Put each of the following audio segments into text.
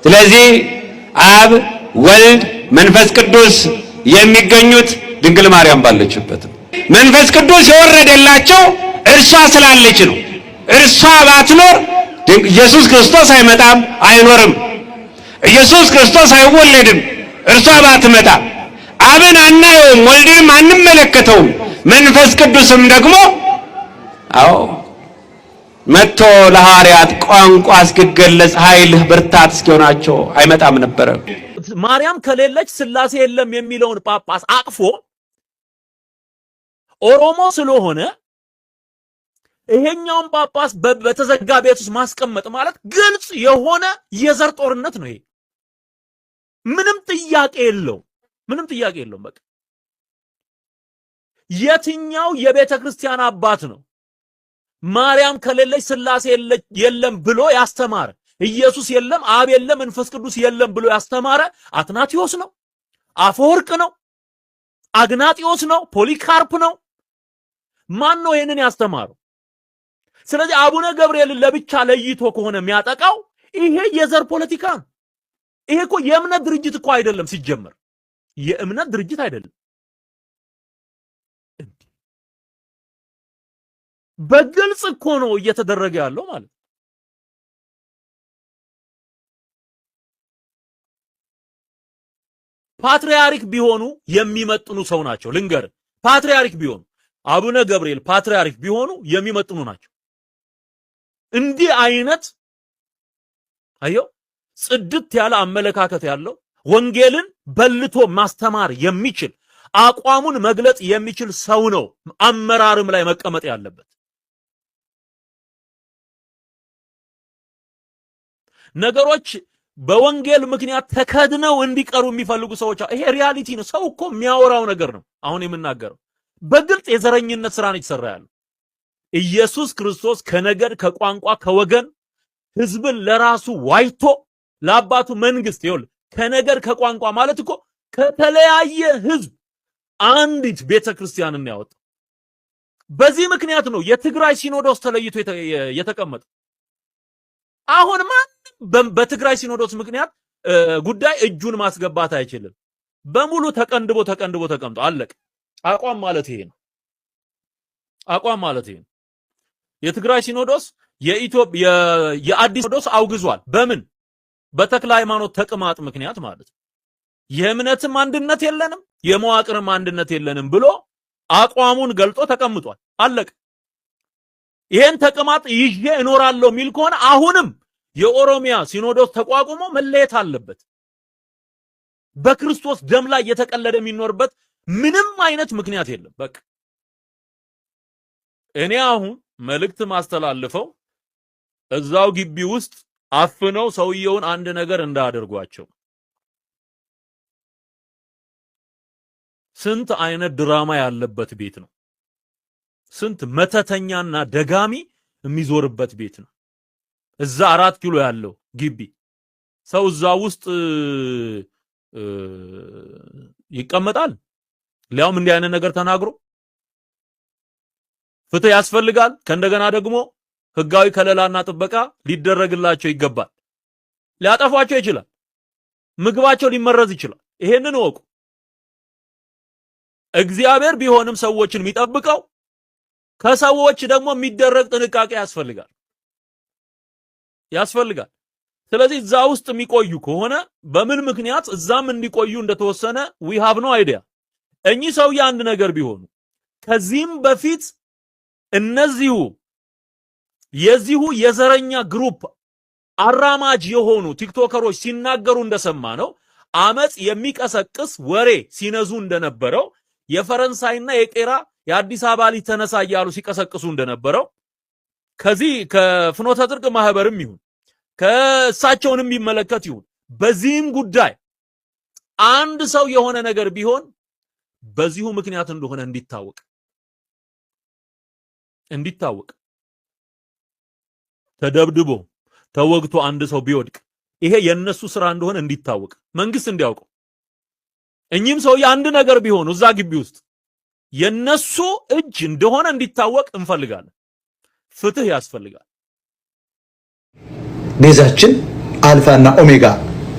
ስለዚህ አብ፣ ወልድ፣ መንፈስ ቅዱስ የሚገኙት ድንግል ማርያም ባለችበት ነው። መንፈስ ቅዱስ የወረደላቸው እርሷ ስላለች ነው። እርሷ ባትኖር ኢየሱስ ክርስቶስ አይመጣም፣ አይኖርም። ኢየሱስ ክርስቶስ አይወለድም እርሷ ባትመጣ። አብን አናየውም፣ ወልድንም አንመለከተውም። መንፈስ ቅዱስም ደግሞ አዎ መጥቶ ለሐዋርያት ቋንቋ እስኪገለጽ ኃይል ብርታት እስኪሆናቸው አይመጣም ነበረ። ማርያም ከሌለች ስላሴ የለም የሚለውን ጳጳስ አቅፎ ኦሮሞ ስለሆነ ይሄኛውን ጳጳስ በተዘጋ ቤት ውስጥ ማስቀመጥ ማለት ግልጽ የሆነ የዘር ጦርነት ነው። ይሄ ምንም ጥያቄ የለውም። ምንም ጥያቄ የለውም። በቃ የትኛው የቤተ ክርስቲያን አባት ነው ማርያም ከሌለች ስላሴ የለም ብሎ ያስተማረ? ኢየሱስ የለም፣ አብ የለም፣ መንፈስ ቅዱስ የለም ብሎ ያስተማረ አትናቴዎስ ነው? አፈወርቅ ነው? አግናጢዮስ ነው? ፖሊካርፕ ነው? ማን ነው ይሄንን ያስተማረው? ስለዚህ አቡነ ገብርኤልን ለብቻ ለይቶ ከሆነ የሚያጠቃው ይሄ የዘር ፖለቲካ ነው። ይሄ እኮ የእምነት ድርጅት እኮ አይደለም። ሲጀመር የእምነት ድርጅት አይደለም። በግልጽ እኮ ነው እየተደረገ ያለው ማለት ነው። ፓትርያርክ ቢሆኑ የሚመጥኑ ሰው ናቸው። ልንገር፣ ፓትርያርክ ቢሆኑ አቡነ ገብርኤል ፓትርያርክ ቢሆኑ የሚመጥኑ ናቸው። እንዲህ አይነት አየው ጽድት ያለ አመለካከት ያለው፣ ወንጌልን በልቶ ማስተማር የሚችል፣ አቋሙን መግለጽ የሚችል ሰው ነው አመራርም ላይ መቀመጥ ያለበት። ነገሮች በወንጌል ምክንያት ተከድነው እንዲቀሩ የሚፈልጉ ሰዎች፣ ይሄ reality ነው። ሰው እኮ የሚያወራው ነገር ነው። አሁን የምናገረው በግልጽ የዘረኝነት ስራ ነው የተሰራ ያለው። ኢየሱስ ክርስቶስ ከነገድ፣ ከቋንቋ፣ ከወገን ህዝብን ለራሱ ዋጅቶ ለአባቱ መንግስት፣ ይኸውልህ፣ ከነገድ ከቋንቋ ማለት እኮ ከተለያየ ህዝብ አንዲት ቤተ ክርስቲያንን ያወጣው። በዚህ ምክንያት ነው የትግራይ ሲኖዶስ ተለይቶ የተቀመጠው። አሁን ማንም በትግራይ ሲኖዶስ ምክንያት ጉዳይ እጁን ማስገባት አይችልም። በሙሉ ተቀንድቦ ተቀንድቦ ተቀምጦ አለቀ። አቋም ማለት ይሄ ነው። አቋም ማለት ይሄ ነው። የትግራይ ሲኖዶስ የኢትዮጵያ የአዲስ ሲኖዶስ አውግዟል። በምን? በተክለ ሃይማኖት ተቅማጥ ምክንያት ማለት ነው። የእምነትም አንድነት የለንም፣ የመዋቅርም አንድነት የለንም ብሎ አቋሙን ገልጦ ተቀምጧል። አለቀ። ይሄን ተቅማጥ ይዤ እኖራለሁ የሚል ከሆነ አሁንም የኦሮሚያ ሲኖዶስ ተቋቁሞ መለየት አለበት። በክርስቶስ ደም ላይ እየተቀለደ የሚኖርበት ምንም አይነት ምክንያት የለም። በቃ እኔ አሁን መልእክት ማስተላልፈው እዛው ግቢ ውስጥ አፍነው ሰውየውን አንድ ነገር እንዳያደርጓቸው። ስንት አይነት ድራማ ያለበት ቤት ነው። ስንት መተተኛና ደጋሚ የሚዞርበት ቤት ነው። እዛ 4 ኪሎ ያለው ግቢ ሰው እዛ ውስጥ ይቀመጣል። ሊያውም እንዲህ አይነት ነገር ተናግሮ። ፍትህ ያስፈልጋል። ከእንደገና ደግሞ ህጋዊ ከለላና ጥበቃ ሊደረግላቸው ይገባል። ሊያጠፏቸው ይችላል። ምግባቸው ሊመረዝ ይችላል። ይሄንን እወቁ። እግዚአብሔር ቢሆንም ሰዎችን የሚጠብቀው ከሰዎች ደግሞ የሚደረግ ጥንቃቄ ያስፈልጋል ያስፈልጋል። ስለዚህ እዛ ውስጥ የሚቆዩ ከሆነ በምን ምክንያት እዛም እንዲቆዩ እንደተወሰነ we have no idea። እኚህ ሰውዬ አንድ ነገር ቢሆኑ ከዚህም በፊት እነዚሁ የዚሁ የዘረኛ group አራማጅ የሆኑ ቲክቶከሮች ሲናገሩ እንደሰማ ነው አመጽ የሚቀሰቅስ ወሬ ሲነዙ እንደነበረው፣ የፈረንሳይና የቄራ የአዲስ አበባ ልጅ ተነሳ እያሉ ሲቀሰቅሱ እንደነበረው፣ ከዚህ ከፍኖተ ጽድቅ ማህበርም ይሁን ከእሳቸውንም የሚመለከት ይሁን፣ በዚህም ጉዳይ አንድ ሰው የሆነ ነገር ቢሆን በዚሁ ምክንያት እንደሆነ እንዲታወቅ፣ ተደብድቦ ተወግቶ አንድ ሰው ቢወድቅ ይሄ የነሱ ስራ እንደሆነ እንዲታወቅ፣ መንግስት እንዲያውቀው፣ እኚህም ሰውዬ አንድ ነገር ቢሆኑ እዛ ግቢ ውስጥ የነሱ እጅ እንደሆነ እንዲታወቅ እንፈልጋለን። ፍትህ ያስፈልጋል። ቤዛችን አልፋና ኦሜጋ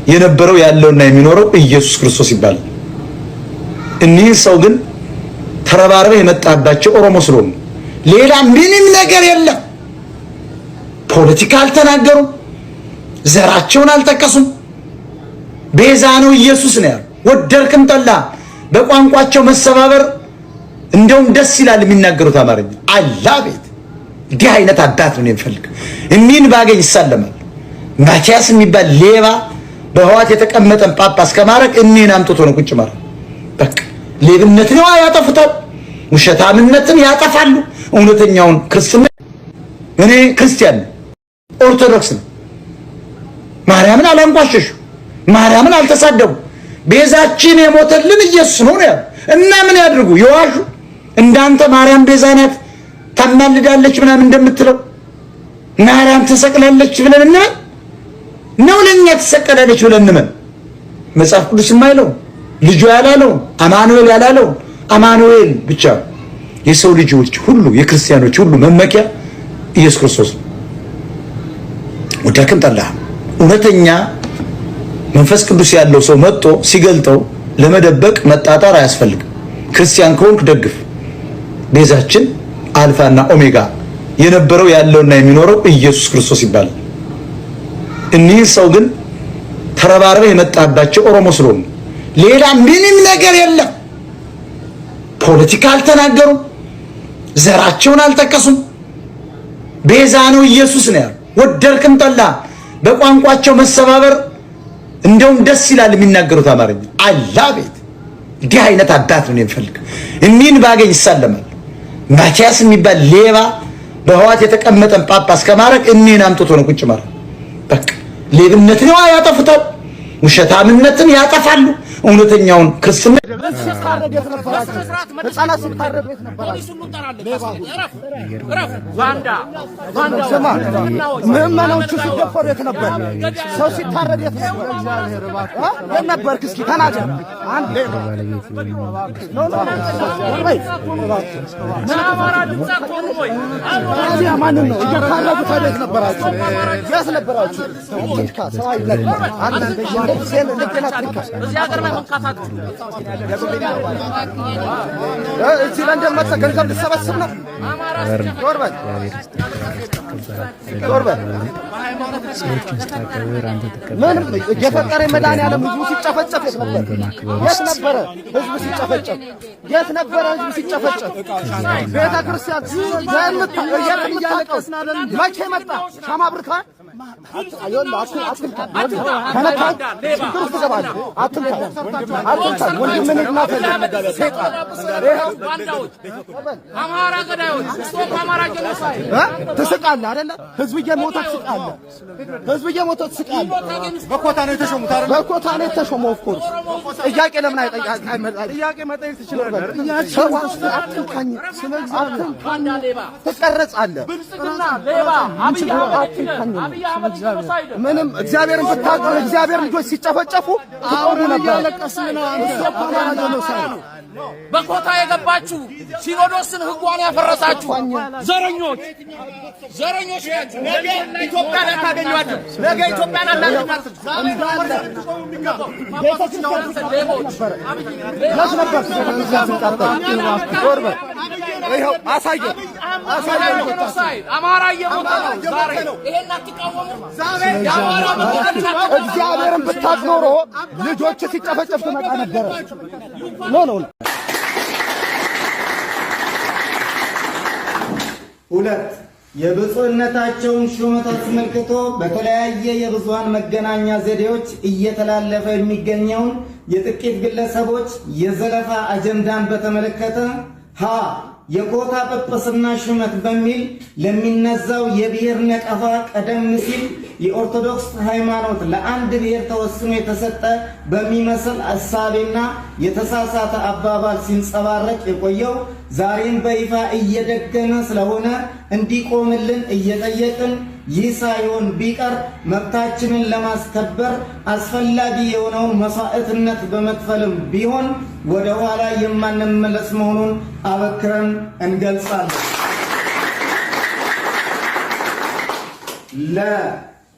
የነበረው ያለውና የሚኖረው ኢየሱስ ክርስቶስ ይባላል። እኒህ ሰው ግን ተረባርበህ የመጣባቸው ኦሮሞ ስለሆኑ ሌላ ምንም ነገር የለም። ፖለቲካ አልተናገሩም፣ ዘራቸውን አልጠቀሱም። ቤዛ ነው ኢየሱስ ነው ያሉ። ወደድክም ጠላ በቋንቋቸው መሰባበር እንደውም ደስ ይላል የሚናገሩት አማርኛ። አላ ቤት እንዲህ አይነት አባት ነው የምፈልግ። እኒህን ባገኝ ይሳለማል። ማቲያስ የሚባል ሌባ በህዋት የተቀመጠን ጳጳስ ከማድረግ እኒህን አምጥቶ ነው ቁጭ ማድረግ። በቃ ሌብነትን ያጠፉታል፣ ውሸታምነትን ያጠፋሉ። እውነተኛውን ክርስትና እኔ ክርስቲያን ነኝ፣ ኦርቶዶክስ ነው። ማርያምን አላንቋሸሹ፣ ማርያምን አልተሳደቡ። ቤዛችን የሞተልን ኢየሱስ ነው ነው ያሉ እና ምን ያድርጉ? የዋሹ እንዳንተ ማርያም ቤዛ ናት ታማልዳለች ምናምን እንደምትለው ማርያም ተሰቅላለች ብለን እንመን ነው? ለኛ ተሰቀላለች ብለን እንመን? መጽሐፍ ቅዱስ የማይለው፣ ልጁ ያላለው፣ አማኑኤል ያላለው አማኑኤል ብቻ። የሰው ልጆች ሁሉ፣ የክርስቲያኖች ሁሉ መመኪያ ኢየሱስ ክርስቶስ ነው። ወደድክም ጠላህ እውነተኛ መንፈስ ቅዱስ ያለው ሰው መጥቶ ሲገልጠው ለመደበቅ መጣጣር አያስፈልግም። ክርስቲያን ከሆንክ ደግፍ። ቤዛችን አልፋና ኦሜጋ የነበረው ያለውና የሚኖረው ኢየሱስ ክርስቶስ ይባላል። እኒህ ሰው ግን ተረባርበህ የመጣባቸው ኦሮሞ ስለሆኑ ሌላ ምንም ነገር የለም። ፖለቲካ አልተናገሩም፣ ዘራቸውን አልጠቀሱም። ቤዛ ነው ኢየሱስ ነው ያሉ። ወደድክም ጠላ በቋንቋቸው መሰባበር እንደውም ደስ ይላል የሚናገሩት አማርኛ። አላ ቤት እንዲህ አይነት አባት ነው የምፈልግ። እኒህን ባገኝ ይሳለማል። ማቲያስ የሚባል ሌባ በህዋት የተቀመጠን ጳጳስ ከማድረግ እኒህን አምጥቶ ነው ቁጭ ማድረግ። በቃ ሌብነትን ያጠፉታል፣ ውሸታምነትን ያጠፋሉ። እውነተኛውን ክርስትና ህጻናት ሲታረዱ የት ነበራችሁ? ምዕመናኖቹ ሲደፈሩ የት ነበር? ሰው ሲታረድ የት ነበር? የት ነበርክ? እስኪ ተናገር። አንድ no no ማንን ነው እየታረዱ? ታዲያ የት ነበራችሁ? የት ነበራችሁ? አትንካ፣ ሰው አይነካም። ልቤን አትንካ። እዚህ ለንደን መጥተህ ገንዘብ ልትሰበስብ ነው? ዞር በል፣ ዞር በል። ሰዎችን ስታከብር አንተ ምንም ትከበራለህ። የፈጠረ መድኃኒዓለም ህዝቡ ሲጨፈጨፍ የት ነበር? የት ነበረ? ህዝቡ ሲጨፈጨፍ የት ነበረ? ህዝቡ ሲጨፈጨፍ ቤተ ክርስቲያን የምታውቀው መቼ መጣ? ሻማ አብርተሃል? አትንካ፣ ከነካህ ችግር ውስጥ ትገባለህ። አትንካ፣ አትንካ። ወንድምህን እናትህን ሰይጣን አማራ ገዳዮች፣ stop አማራ genocide። ትስቃለህ አይደለ? ህዝብ እየሞተ ትስቃለህ። ህዝብ እየሞተ ትስቃለህ። በኮታ ነው የተሾሙት አይደል? በኮታ ነው የተሾመው። Of course ጥያቄ ለምን አይጠይቅ? ጥያቄ መጠየቅ ትችላለህ። ሰው አትንካኝ፣ አትንካኝ፣ ትቀረጻለህ። ብልጽግና ሌባ፣ አብይ አህመድ፣ አብይ አህመድ genocide። ምንም እግዚአብሔርን ብታውቁ እግዚአብሔር ልጆች ሲጨፈጨፉ ትቆሙ ነበር። Stop አማራ genocide። በኮታ የገባችሁ፣ ሲኖዶስን ህጓን ያፈረሳችሁ ዘረኞች፣ ዘረኞች ናችሁ። ነገ ኢትዮጵያን አታገኟትም። ነገ ኢትዮጵያን አታገኟትም። ሌቦች። የት ነበር ቤተክርስቲያን ሲቃጠል? ዞር በል። ይኸው አሳየን፣ አሳየን። Genocide፣ አማራ እየሞተ ነው ዛሬ። ይሄን አትቃወሙ። የአማራ መገደልን አትቃወሙ። እግዚአብሔርን ብታውቅ ኖሮ ልጆች ሲጨፈጨፍ ትመጣ ነበረ። No no። ሁለት፣ የብፁዕነታቸውን ሹመት አስመልክቶ በተለያየ የብዙሃን መገናኛ ዘዴዎች እየተላለፈ የሚገኘውን የጥቂት ግለሰቦች የዘለፋ አጀንዳን በተመለከተ፣ ሀ የኮታ ጵጵስና ሹመት በሚል ለሚነዛው የብሔር ነቀፋ ቀደም ሲል የኦርቶዶክስ ሃይማኖት ለአንድ ብሔር ተወስኖ የተሰጠ በሚመስል እሳቤና የተሳሳተ አባባል ሲንጸባረቅ የቆየው ዛሬም በይፋ እየደገመ ስለሆነ እንዲቆምልን እየጠየቅን፣ ይህ ሳይሆን ቢቀር መብታችንን ለማስከበር አስፈላጊ የሆነውን መስዋዕትነት በመክፈልም ቢሆን ወደ ኋላ የማንመለስ መሆኑን አበክረን እንገልጻለን። ለ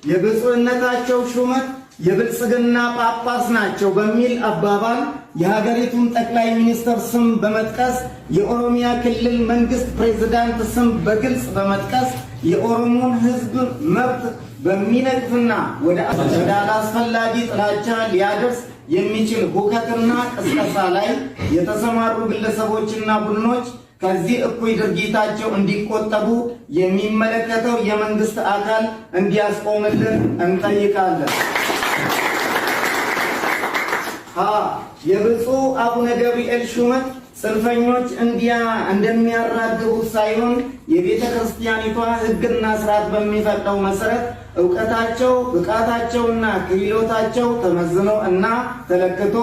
የብፁዕነታቸው ሹመት የብልጽግና ጳጳስ ናቸው በሚል አባባል የሀገሪቱን ጠቅላይ ሚኒስትር ስም በመጥቀስ፣ የኦሮሚያ ክልል መንግስት ፕሬዝዳንት ስም በግልጽ በመጥቀስ የኦሮሞን ሕዝብ መብት በሚነቅፍና ወደ አላስፈላጊ ጥላቻ ሊያደርስ የሚችል ሁከትና ቅስቀሳ ላይ የተሰማሩ ግለሰቦችና ቡድኖች ከዚህ እኩይ ድርጊታቸው እንዲቆጠቡ የሚመለከተው የመንግስት አካል እንዲያስቆምልን እንጠይቃለን። ሀ የብፁዕ አቡነ ገብርኤል ሹመት ጽንፈኞች እንዲያ እንደሚያራግቡት ሳይሆን የቤተ ክርስቲያኒቷ ሕግና ስርዓት በሚፈቅደው መሰረት እውቀታቸው፣ ብቃታቸውና ክህሎታቸው ተመዝኖ እና ተለክቶ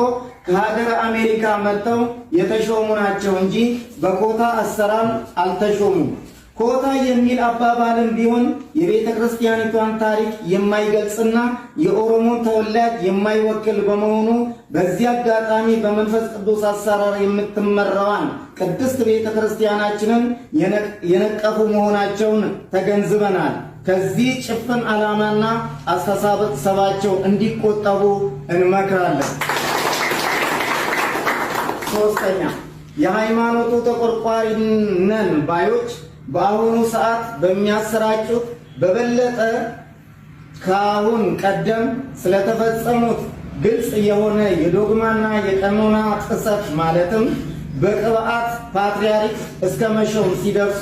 ከሀገረ አሜሪካ መጥተው የተሾሙ ናቸው እንጂ በኮታ አሰራር አልተሾሙም። ኮታ የሚል አባባልም ቢሆን የቤተ ክርስቲያኒቷን ታሪክ የማይገልጽና የኦሮሞን ተወላጅ የማይወክል በመሆኑ በዚህ አጋጣሚ በመንፈስ ቅዱስ አሰራር የምትመራዋን ቅድስት ቤተ ክርስቲያናችንን የነቀፉ መሆናቸውን ተገንዝበናል። ከዚህ ጭፍን ዓላማና አስተሳሰባቸው እንዲቆጠቡ እንመክራለን። ሶስተኛ፣ የሃይማኖቱ ተቆርቋሪ ነን ባዮች በአሁኑ ሰዓት በሚያሰራጩት በበለጠ ከአሁን ቀደም ስለተፈጸሙት ግልጽ የሆነ የዶግማና የቀኖና ጥሰት፣ ማለትም በቅብዓት ፓትርያርክ እስከ መሾም ሲደርሱ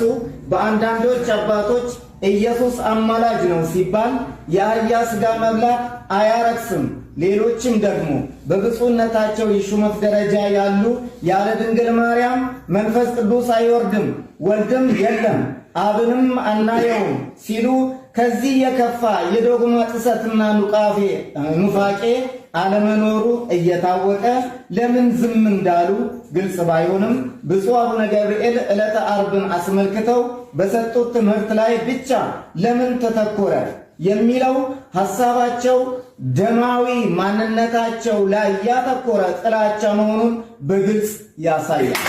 በአንዳንዶች አባቶች ኢየሱስ አማላጅ ነው ሲባል የአህያ ስጋ መብላት አያረክስም፣ ሌሎችም ደግሞ በብፁዕነታቸው የሹመት ደረጃ ያሉ ያለ ድንግል ማርያም መንፈስ ቅዱስ አይወርድም፣ ወልድም የለም፣ አብንም አናየውም ሲሉ ከዚህ የከፋ የዶግማ ጥሰትና ኑፋቄ አለመኖሩ እየታወቀ ለምን ዝም እንዳሉ ግልጽ ባይሆንም ብፁዕ አቡነ ገብርኤል ዕለተ ዓርብን አስመልክተው በሰጡት ትምህርት ላይ ብቻ ለምን ተተኮረ የሚለው ሐሳባቸው ደማዊ ማንነታቸው ላይ ያተኮረ ጥላቻ መሆኑን በግልጽ ያሳያል።